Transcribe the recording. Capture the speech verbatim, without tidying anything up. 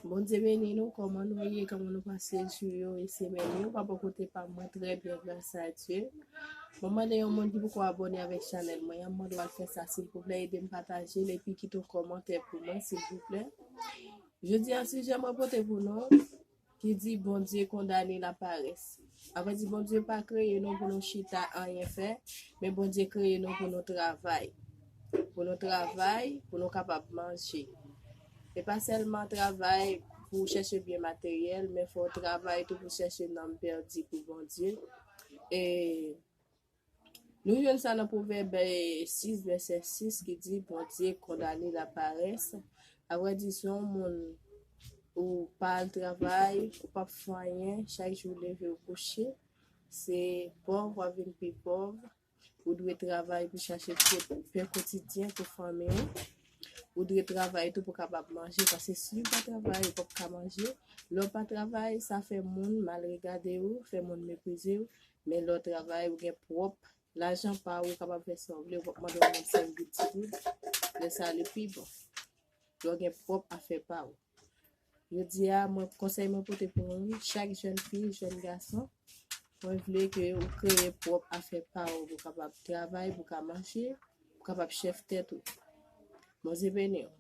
Bondye beni nou, kòman nou ye, kòman nou pase jou yo e semèn yo? Pa bò kote pa m, mwen trè byen, gras a Dye. Mwen mande yon moun ki poko abòne avèk chanèl mwen an, mwen mande w al fè sa silvouplè, ede m pataje l epi kite yon kòmantè pou mwen silvouplè. Jodi a sijè mwen pote pou nou ki di Bondye kondane laparès. Avrèdi, Bondye pa kreye nou pou nou chita anyen fè, men Bondye kreye nou pou nou travay. Pou nou travay, pou nou kapab manje. E pa sèlman travay pou chèche byen materyèl, men fò w travay tou pou chèche nanm pèdi pou Bondye. E nou jwenn sa nan Pwovèb sis, vèsè sis ki di, Bondye kondane laparès. Avrèdi, si yon moun ou pa al travay, ou p ap fè anyen, chak jou w leve ou kouche, se pòv w ap vin pi pòv. Ou dwe travay pou chache pen kotidyen pou fanmi w. Ou dwe travay tou pou kapab manje, paske si w pa travay, ou p ap ka manje. Lè w pa travay, sa fè moun mal regade w, fè moun meprize w. Men lè w travay, ou gen pwòp lajan pa w, ou kapab fè sa w vle, ou p ap mande yon moun senk goud ti goud. Lè sa a, li pi bon. Lè w gen pwòp afè pa w. Jodi a, mwen, konsèy mwen pote pou nou, chak jèn fi, jèn gason, mwen vle ke ou kreye pwòp afè pa w, pou w kapab travay, pou w ka manje, pou w kapab chèf tèt ou. Bondye beni w.